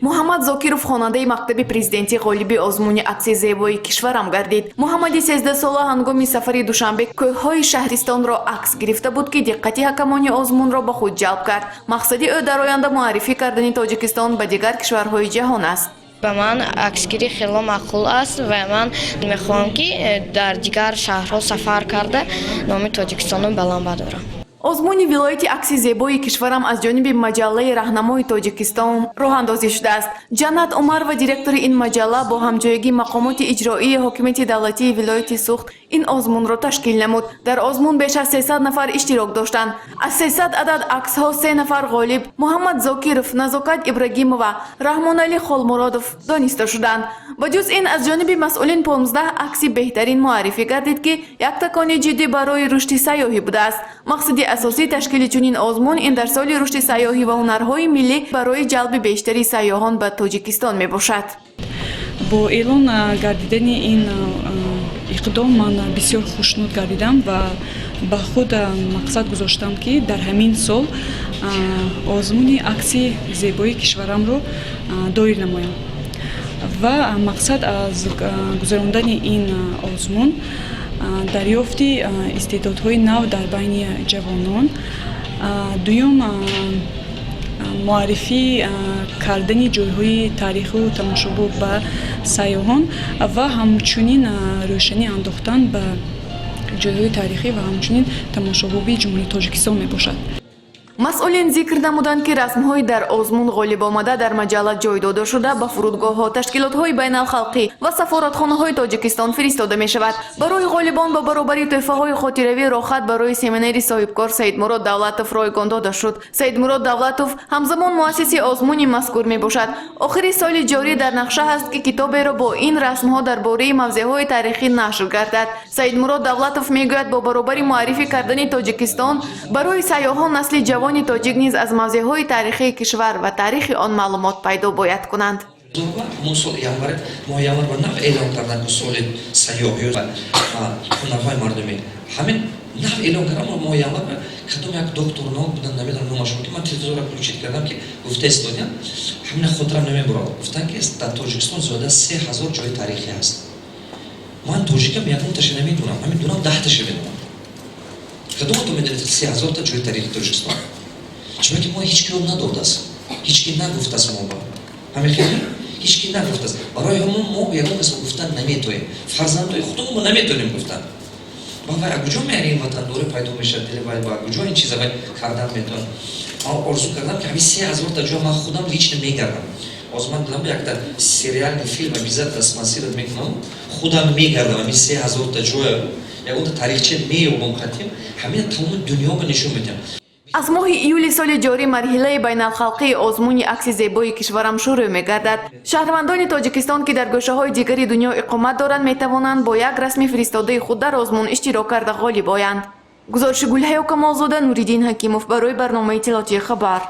Муҳаммад Зокиров, хонандаи мактаби президентӣ, ғолиби озмуни акси зебои кишварам гардид. Муҳаммади 13сола ҳангоми сафари Душанбе кӯҳҳои шаҳристонро акс гирифта буд, ки диққати ҳакамони озмунро ба худ ҷалб кард. Мақсади ӯ дар оянда муаррифӣ кардани Тоҷикистон ба дигар кишварҳои ҷаҳон аст. Ба ман аксгирӣ хело маъқул аст ва ман мехоҳам, ки дар дигар шаҳрҳо сафар карда, номи Тоҷикистонро баланд бардорам. Озмуни вилояти акси зебои кишварам аз ҷониби маҷаллаи «Раҳнамои Тоҷикистон» роҳандозӣ шудааст. Ҷаннат Умарова, директори ин маҷалла, бо ҳамҷоягии мақомоти иҷроии ҳокимияти давлатии вилояти Суғд ин озмунро ташкил намуд. Дар озмун беш аз 300 нафар иштирок доштанд. Аз 300 адад аксҳо се нафар ғолиб — Муҳаммад Зокиров, Назокат Ибрагимова, Раҳмоналӣ Холмуродов дониста шуданд. Ба ҷуз ин, аз ҷониби масъулин 15 акси беҳтарин муаррифӣ гардид, ки як такони ҷиддӣ барои рушди сайёҳӣ будааст. Мақсади асосии ташкили чунин озмун ин дар соли рушди сайёҳӣ ва ҳунарҳои миллӣ барои ҷалби бештари сайёҳон ба Тоҷикистон мебошад. Бо эълон гардидани ин иқдом ман бисёр хушнуд гардидам ва ба худ мақсад гузоштам, ки дар ҳамин сол озмуни акси зебои кишварамро доир намоям. Ва мақсад аз гузарондани ин озмун дарёфти истеъдодҳои нав дар байни ҷавонон, дуюм, муаррифӣ кардани ҷойҳои таърихию тамошобоб ба сайёҳон ва ҳамчунин рӯшанӣ андохтан ба ҷойҳои таърихӣ ва ҳамчунин тамошобоби Ҷумҳурии Тоҷикистон мебошад. Масъулин зикр намуданд, ки расмҳои дар озмун ғолиб омада дар маҷалла ҷой дода шуда, ба фурудгоҳҳо, ташкилотҳои байналхалқӣ ва сафоратхонаҳои Тоҷикистон фиристода мешавад. Барои ғолибон ба баробари тӯҳфаҳои хотиравӣ роҳхат барои семинари соҳибкор Саидмурод Давлатов ройгон дода шуд. Саидмурод Давлатов ҳамзамон муассиси озмуни мазкур мебошад. Охири соли ҷорӣ дар нақша ҳаст, ки китоберо бо ин расмҳо дар бораи мавзеъҳои таърихӣ нашр гардад. Саидмурод Давлатов мегӯяд, бо баробари муаррифӣ кардани Тоҷикистон барои сайёҳон, насли ҷавони тоҷик низ аз мавзеъҳои таърихии кишвар ва таърихи он маълумот пайдо бояд кунанд. Ҳамон сол январ, моҳи январ ба нав эълон карданд, ки соли сайёҳӣ ва ҳунарҳои мардумӣ. Ҳамин нав эълон кардам моҳи январ. Кадом як доктор ном будан, намедонам номашон, ки ман телевизорро включить кардам, ки гуфта истодиям, ҳамина хотирам намебурад. Гуфтанд, ки дар Тоҷикистон зиёда 3000 ҷои таърихӣ ҳаст. Ман тоҷикам, ягонташа намедонам, ҳамин дунам, 10таша медонам. Кадомато медонед 3000та ҷои таърихи Тоҷикистон? Чунки мо ҳеҷ ки ёд надодааст, ҳеҷ ки нагуфтааст. Мо ба ҳамин хеле ҳеҷ ки нагуфтааст. Барои ҳамон мо ягон кас гуфтан наметоем, фарзандои худамон наметонем гуфтан. Ба вай куҷо меяри ин ватандорӣ пайдо мешавад дили вай, ба куҷо ин чиза вай кардан метавонад? Ман орзу кардам, ки ҳамин 3000та ҷо ман худам лично мегардам. Ҳозир ман дилам якта сериальный фильм обязательно смонсировать мекунам, худам мегардам ҳамин 3000та ҷоя, ягонта таърихча меёбам, хатим ҳамина тамоми дунё ба нишон медиҳам. Аз моҳи июли соли ҷорӣ марҳилаи байналхалқии озмуни акси зебои кишварам шурӯъ мегардад. Шаҳрвандони Тоҷикистон, ки дар гӯшаҳои дигари дунё иқомат доранд, метавонанд бо як расми фиристодаи худ дар озмун иштирок карда, ғолиб оянд. Гузориши Гулҳаё Камолзода, Нуриддин Ҳакимов барои барномаи иттилоотии «Хабар».